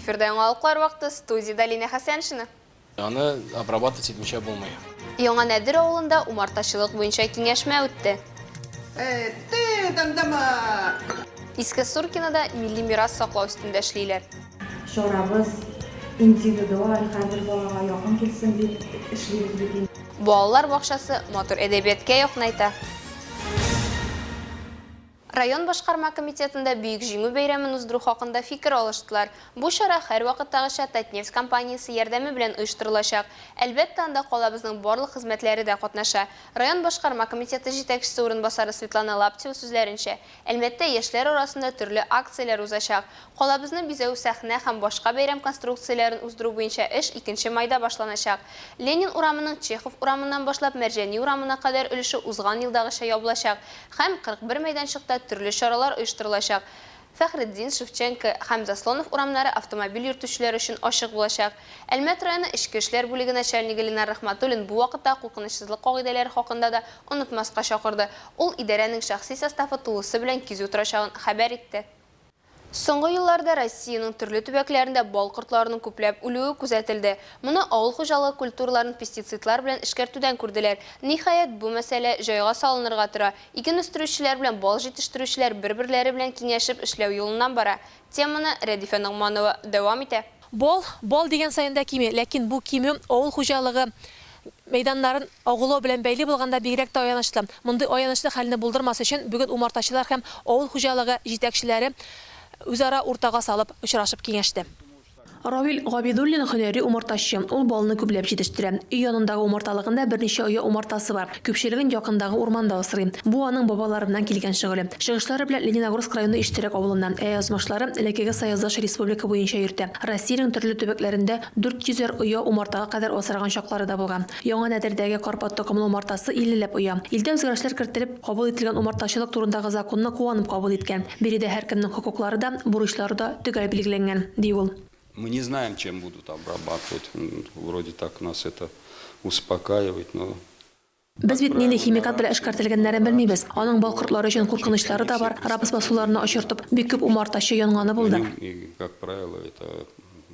Эфирда яңалыклар вакыты, студиядә Линә Хәсәншина. Аны обрабатывать итмичә булмый. Яңа Нәдер авылында умартачылык буенча киңәшмә үтте. Иске Суркинода милли мирас саклау өстендә эшлиләр. Чарабыз индивидуаль, һәрбер балага якын килсен дип эшлибез бит инде. Балалар бакчасы матур әдәбияткә якынайта. Район башкарма комитетында Бөек Җиңү бәйрәмен уздыру хакында фикер алыштылар. Бу чара һәрвакыттагыча Татнефть компаниясе ярдәме белән оештырылачак. Әлбәттә, анда калабызның барлык хезмәтләре дә катнаша. Район башкарма комитеты җитәкчесе урынбасары Светлана Лаптева сүзләренчә, Әлмәттә яшьләр арасында төрле акцияләр узачак. Калабызны бизәү, сәхнә һәм башка бәйрәм конструкцияләрен уздыру буенча эш икенче майда башланачак. Ленин урамының Чехов урамыннан башлап Мәрҗани урамына кадәр өлеше узган елдагыча ябылачак һәм 41 мәйданчыкта төрле чаралар оештырылачак. Фәхретдин, Шевченко һәм Заслонов урамнары автомобиль йөртүчеләр өчен ачык булачак. Әлмәт районы эчке эшләр бүлеге начальнигы Ленар Рәхмәтуллин бу вакытта куркынычсызлык кагыйдәләре хакында да онытмаска чакырды. Ул идарәнең шәхси составы тулысы белән кизү торачагын хәбәр итте. Соңгы елларда Россиянең төрле төбәкләрендә бал кортларының күпләп үлүе күзәтелде. Моны авыл хуҗалыгы культураларын пестицидлар белән эшкәртүдән күрделәр. Ниһаять, бу мәсьәлә җайга салынырга тора. Иген үстерүчеләр белән бал җитештерүчеләр бер-берләре белән киңәшеп эшләү юлыннан бара. Теманы Рәдифә Ногманова дәвам итә. Бал, бал дигән саен да кими, ләкин бу кимү авыл хуҗалыгы мәйданнарын агулау белән бәйле булганда бигрәк тә аянычлы. Мондый аянычлы хәлне булдырмас өчен бүген умартачылар һәм авыл хуҗалыгы җитәкчеләре үзара уртага салып очрашып киңәште. Равил Габидуллин һөнәри умартачы. Ул балны күпләп җитештерә. Өй янындагы умарталыгында берничә оя умартасы бар. Күпчелеген якындагы урманда асрый. Бу аның бабаларыннан килгән шөгыле. Чыгышлары белән Лениногорск районы Иштирәк авылыннан, ә язмышлары элеккеге союздаш республика буенча йөртә. Россиянең төрле төбәкләрендә 400 әр оя умартага кадәр асраган чаклары да булган. Яңа Нәдердәге Карпат токымлы умартасы иллеләп оя. Илдә үзгәрешләр кертелеп, кабул ителгән умартачылык турындагы законны куанып кабул иткән. Биредә һәркемнең хокуклары да, бурычлары да төгәл билгеләнгән, ди ул. Мы не знаем, чем будут обрабатывать. Вроде так нас это успокаивает, но Без бит нинди химикат белән эшкәртелгәннәрен белмибез. Аның бал кортлары өчен куркынычлары да бар, рапс басуларына очыртып, бик күп умартачы янганы булды. И, как правило, это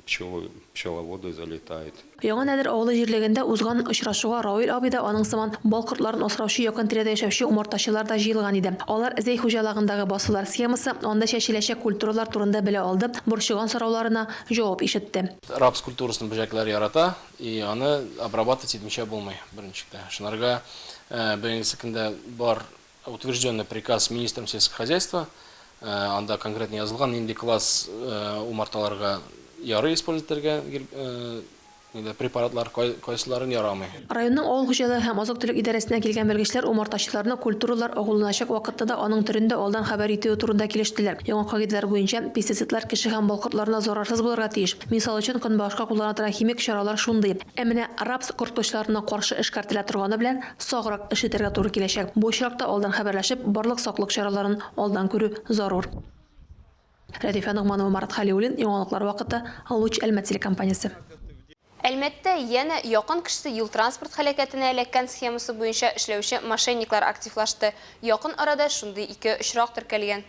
пчелы, пчеловоды залетают. Яңа Нәдер авылы җирлегендә узган очрашуга Равил абый да, аның сыман бал кортларын асраучы якын-тирәдә яшәүче умартачылар да җыелган иде. Алар Зәй хуҗалагындагы басулар схемасы, анда чәчеләчәк культуралар турында белә алды, борчыган сорауларына җавап ишетте. Рапс культурасын бөҗәкләр ярата, и аны обрабатывать итмичә булмый, беренчектә. Шунарга беренче көндә бар утвержденный приказ министром сельского хозяйства, анда конкретно язылган, нинди класс умарталарга ярый использовать итәргә препаратлар, кайсыларын ярамый. Районның авыл хуҗалыгы һәм азык-төлек идарәсеннән килгән белгечләр умартачыларны культуралар агуланачак вакытны да, аның төрен дә алдан хәбәр итүе турында килештеләр. Яңа кагыйдәләр буенча, пестицидлар кеше һәм бал кортларына зарарсыз булырга тиеш. Мисал өчен, көнбагышка куллана торган химик чаралар шундый. Ә менә рапс корткычларына каршы эшкәртелә торганы белән саграк эш итәргә туры киләчәк. Бу очракта алдан хәбәрләшеп, барлык саклык чараларын алдан күрү зарур. Рәдифә Ногманова, Марат Хәлиуллин, Яңалыклар вакыты, Луч Әлмәт телекомпаниясе. Әлмәттә янә якын кешесе юл-транспорт һәлакәтенә эләккән схемасы буенча эшләүче мошенниклар активлашты. Якын арада шундый ике очрак теркәлгән.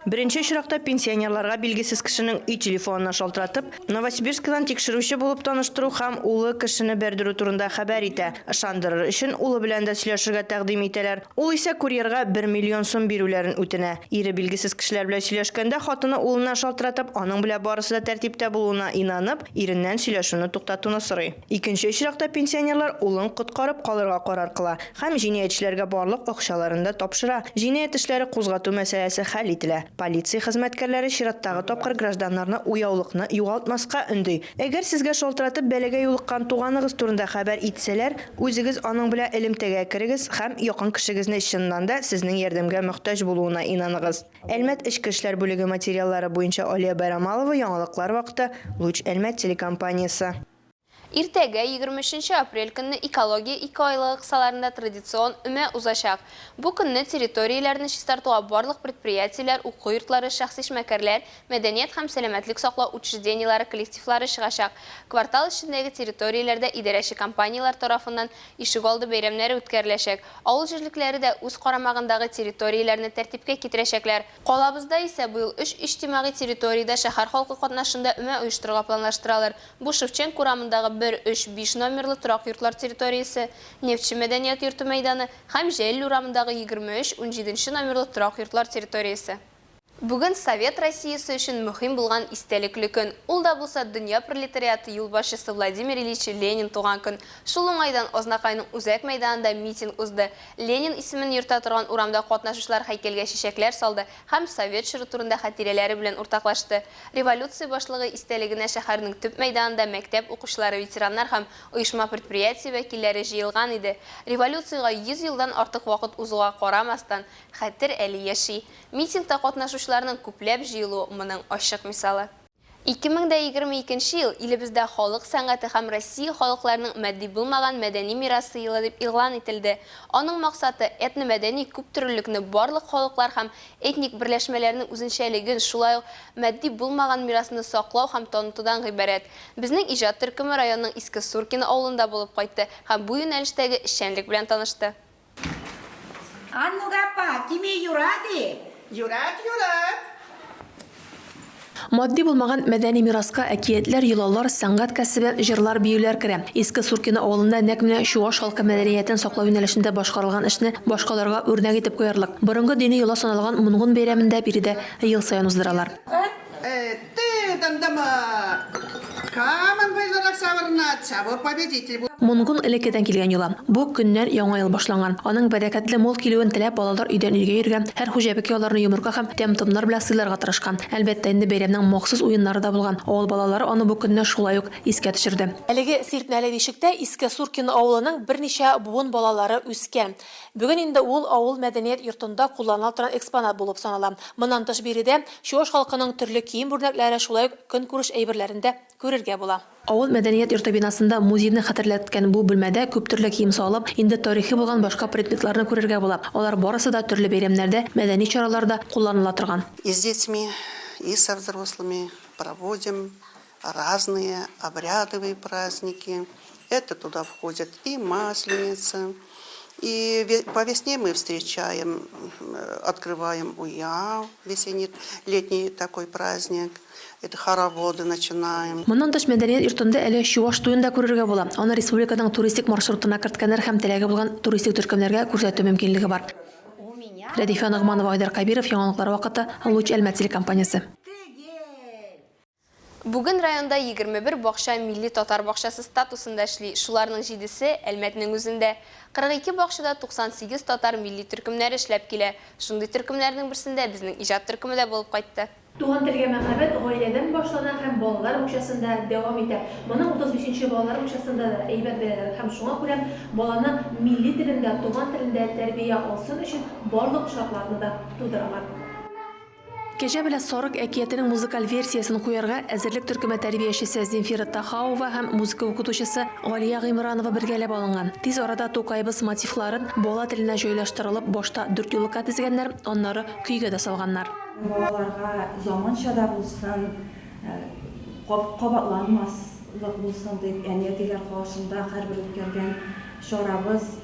Беренче очракта пенсионерларга билгесез кешенең өй телефонына шалтыратып, Новосибирскидан тикшерүче булып таныштыру һәм улы кешене бәрдерү турында хәбәр итә. Ышандырыр өчен улы белән дә сөйләшергә тәкъдим итәләр. Ул исә курьерга бер миллион сум бирүләрен үтенә. Ире билгесез кешеләр белән сөйләшкәндә хатыны улына шалтыратып, аның белән барысы да тәртиптә булуына инанып, иреннән сөйләшүне туктатуны сорый. Икенче очракта пенсионерлар улын коткарып калырга карар кыла һәм җинаятьчеләргә барлык акчаларын да тапшыра. Җинаять эшләре кузгату мәсьәләсе хәл ителә. Полиция хезмәткәрләре чираттагы тапкыр гражданнарны уяулыкны югалтмаска өнди. Әгәр сезгә шалтыратып бәлагә юлыккан туганыгыз турында хәбәр итсәләр, үзегез аның белән элемтәгә керегез һәм якын кешегезне чыннан да сезнең ярдәмгә мохтаҗ булуына инаныгыз. Әлмәт эчке эшләр бүлеге материаллары буенча Алия Байрамалова, Яңалыклар вакыты, Луч Әлмәт телекомпаниясе. Иртәгә, 23 нче апрель көнне Экология икеайлыгы кысаларында традицион өмә узачак. Бу көнне территорияләрне чистартуга барлык предприятиеләр, уку йортлары, шәхси эшмәкәрләр, мәдәният һәм сәламәтлек саклау учреждениеләре коллективлары чыгачак. Квартал эчендәге территорияләрдә идарәче компанияләр тарафыннан ишегалды бәйрәмнәре үткәреләчәк. Авыл җирлекләре дә үз карамагындагы территорияләрне тәртипкә китерәчәкләр. Калабызда исә быел өч иҗтимагый территориядә шәһәр халкы катнашында өмә оештырырга планлаштыралар. Бу Шевченко урамындагы бер, өч, биш номерлы торак йортлар территориясе, Нефтьче мәдәният йорты мәйданы һәм Җәлил урамындагы 23, унҗиденче номерлы торак йортлар территориясе. Бүген Совет Россиясе өчен мөһим булган истәлекле көн. Ул да булса дөнья пролетариаты юлбашчысы Владимир Ильич Ленин туган көн. Шул уңайдан Азнакайның үзәк мәйданында митинг узды. Ленин исемен йөртә торган урамда катнашучылар һәйкәлгә чәчәкләр салды һәм совет чоры турында хатирәләре белән уртаклашты. Революция башлыгы истәлегенә шәһәрнең төп мәйданында мәктәп укучылары, ветераннар һәм оешма-предприятие вәкилләре җыелган иде. Революциягә 100 елдан артык вакыт узуга карамастан, хәтер әле яши. Митингта катнашучыларның күпләп җыелуы моның ачык мисалы. 2022 нче ел илебездә халык сәнгате һәм Россия халыкларының матди булмаган мәдәни мирасы елы дип игълан ителде. Аның максаты, этномәдәни күптөрлелекне, барлык халыклар һәм этник берләшмәләрнең үзенчәлеген, шулай ук матди булмаган мирасны саклау һәм танытудан гыйбарәт. Безнең иҗат төркеме районның Иске Суркино авылында булып кайтты һәм бу юнәлештәге эшчәнлек белән танышты. Аннук апа, киме юрать-и? Юрать, юрать. Матди булмаган мәдәни мираска әкиятләр, йолалар, сәнгать кәсебе, җырлар, биюләр керә. Иске Суркино авылында нәкъ менә чуаш халкы мәдәниятен саклау юнәлешендә башкарылган эшне башкаларга үрнәк итеп куярлык. Борынгы дини йола саналган Мунгун бәйрәмен дә биредә ел саен уздыралар. Мунгун элеккедән килгән йола. Бу көннән Яңа ел башланган. Аның бәрәкәтле мул килүен теләп балалар өйдән өйгә йөргән, һәр хуҗабикә аларны йомырка һәм тәм-томнар белән сыйларга тырышкан. Әлбәттә инде бәйрәмнең махсус уеннары да булган. Авыл балалары аны бу көнне шулай ук искә төшерде. Әлеге сиртмәле бишектә Иске Суркино авылының берничә буын балалары үскән. Бүген инде ул авыл мәдәният йортында кулланыла торган экспонат булып санала. Моннан тыш биредә чуаш халкының төрле кием үрнәкләре, шулай ук көнкүреш әйберләрен дә күрергә була. Авыл мәдәният йорты бинасында музейны хәтерләткән бу бүлмәдә күптөрле кием-салым, инде тарихи булган башка предметларны күрергә була. Алар барысы да төрле бәйрәмнәрдә, мәдәни чараларда кулланыла торган. И с детьми, и со взрослыми проводим разные обрядовые праздники. Это туда входит и Масленица, и по весне мы встречаем, открываем Уяв, весенний, летний такой праздник. Это хороводы начинаем. Моннан тыш, мәдәният йортында әле чуаш туен да күрергә була. Аны республиканың туристик маршрутына керткәннәр һәм теләге булган туристик төркемнәргә күрсәтү мөмкинлеге бар. Рәдифә Ногманова, Айдар Кәбиров, Яңалыклар вакыты, Луч Әлмәт телекомпаниясе. Бүген районда 21 бакча милли татар бакчасы статусында эшли, шуларның җидесе, Әлмәтнең үзендә. 42 бакчада 98 татар милли төркемнәре эшләп килә. Шундый төркемнәрнең берсендә безнең иҗат төркеме дә булып кайтты. Туган телгә мәхәббәт гаиләдән башлана һәм балалар бакчасында дәвам итә. Моны 35 нче балалар бакчасында да әйбәт беләләр һәм шуңа күрә баланы милли телендә, туган телендә тәрбия алсын өчен барлык очракларны да тудыралар. Кәҗә белән сарык әкиятенең музыкаль версиясен куярга әзерлек төркеме тәрбиячесе Земфира Тахауова һәм музыка укытучысы Галия Гыймранова бергәләп алынган. Тиз арада Тукаебыз мотивларын бала теленә җайлаштырылып башта дүртьюллыкка тезгәннәр, аннары көйгә дә салганнар. Балаларга заманча да булсын, кабатланмаслык булсын дип, әни-әтиләр каршында һәрбер үткәргән чарабыз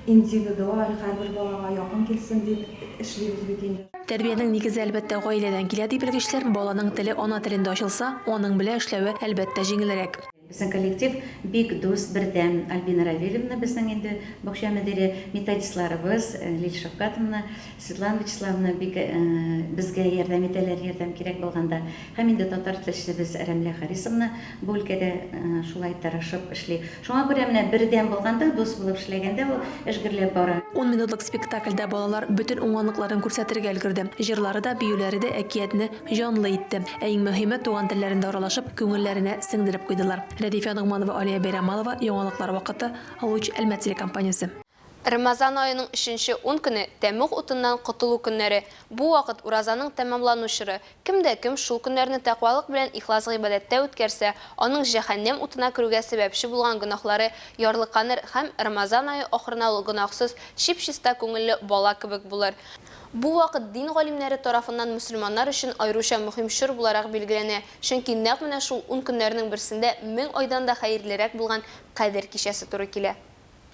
Индивидуаль, һәрбер балага якын килсен дип эшлибез бит инде. Тәрбиянең нигезе, әлбәттә, гаиләдән килә, ди белгечләр. Баланың теле ана телендә ачылса, аның белә эшләве, әлбәттә, җиңелрәк. Безнең коллектив бик дус, бердәм. Альбина Равилевна безнең инде бакча мөдире, методистларыбыз Лилия Шәфкатовна, Светлана Вячеславовна бик безгә ярдәм итәләр, ярдәм кирәк булганда. Һәм инде татар телчебез Рәмилә Харисовна бу өлкәдә шулай тырышып эшли. Шуңа күрә менә бердәм булганда, дус булып эшләгәндә ул эш гөрләп бара. Ун минутлык спектакльдә балалар бөтен уңганлыкларын күрсәтергә өлгерде. Җырлары да, биюләре дә әкиятне җанлы итте. Ә иң мөһиме, туган телләрендә аралашып, күңелләренә сеңдереп куйдылар. Рәдифә Ногманова, Алия Бәйрәмалова, Яңалыклар вакыты, Луч, Әлмәт телекомпаниясе. Рамазан аеның өченче ун көне, тәмуг утыннан котылу көннәре. Бу вакыт, уразаның тәмамлану чоры. Кем дә кем шул көннәрне тәкъвалык белән ихлас гыйбадәттә үткәрсә, аның җәһәннәм утына керүгә сәбәпче булган гөнаһлары ярлыканыр һәм Рамазан ае ахырына ул гөнаһсыз, чип-чиста күңелле бала кебек булыр. Бу вакыт дин галимнәре тарафыннан мөселманнар өчен аеруча мөһим чор буларак билгеләнә, чөнки нәкъ менә шул ун көннәрнең берсендә 1000 айдан да хәерлерәк булган Кадер кичәсе туры килә.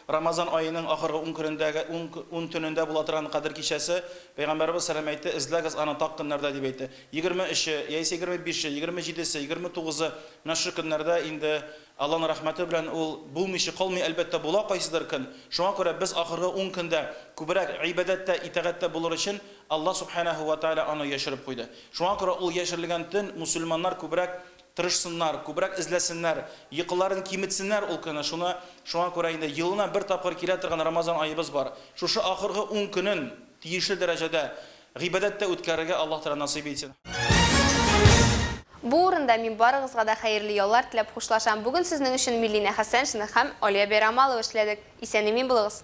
Рамазан аеның ахыргы ун көнендәге, ун, ун төнендә була торган Кадер кичәсе, Пәйгамбәребез сәлам әйтте, Эзләгез аны так көннәрдә, дип әйтте. 23-е, яисә 25-е, 27-се, 29-ы, менә шушы көннәрдә инде Алланың рәхмәте белән ул булмыйча калмый, әлбәттә, була кайсыдыр көн. Шуңа күрә без ахыргы ун көндә күбрәк гыйбадәттә, итагатьтә булыр өчен Аллаһ Сүбхәнәһү вә Тәгалә аны яшереп куйды. Шуңа күрә ул яшерелгән төн мусульманнар күбрәк тырышсыннар, күбрәк эзләсеннәр, йокыларын киметсеннәр ул көнне. Шуны, шуңа күрә инде елына бер тапкыр килә торган Рамазан аебыз бар. Шушы ахыргы ун көнен тиешле дәрәҗәдә гыйбадәттә үткәрергә Аллаһ Тәгалә насыйп итсен. Бу урында мин барыгызга да хәерле яллар теләп хушлашам. Бүген сезнең өчен Милинә Хәсәншина һәм Алия Бәйрамалова эшләдек. Исән-имин булыгыз!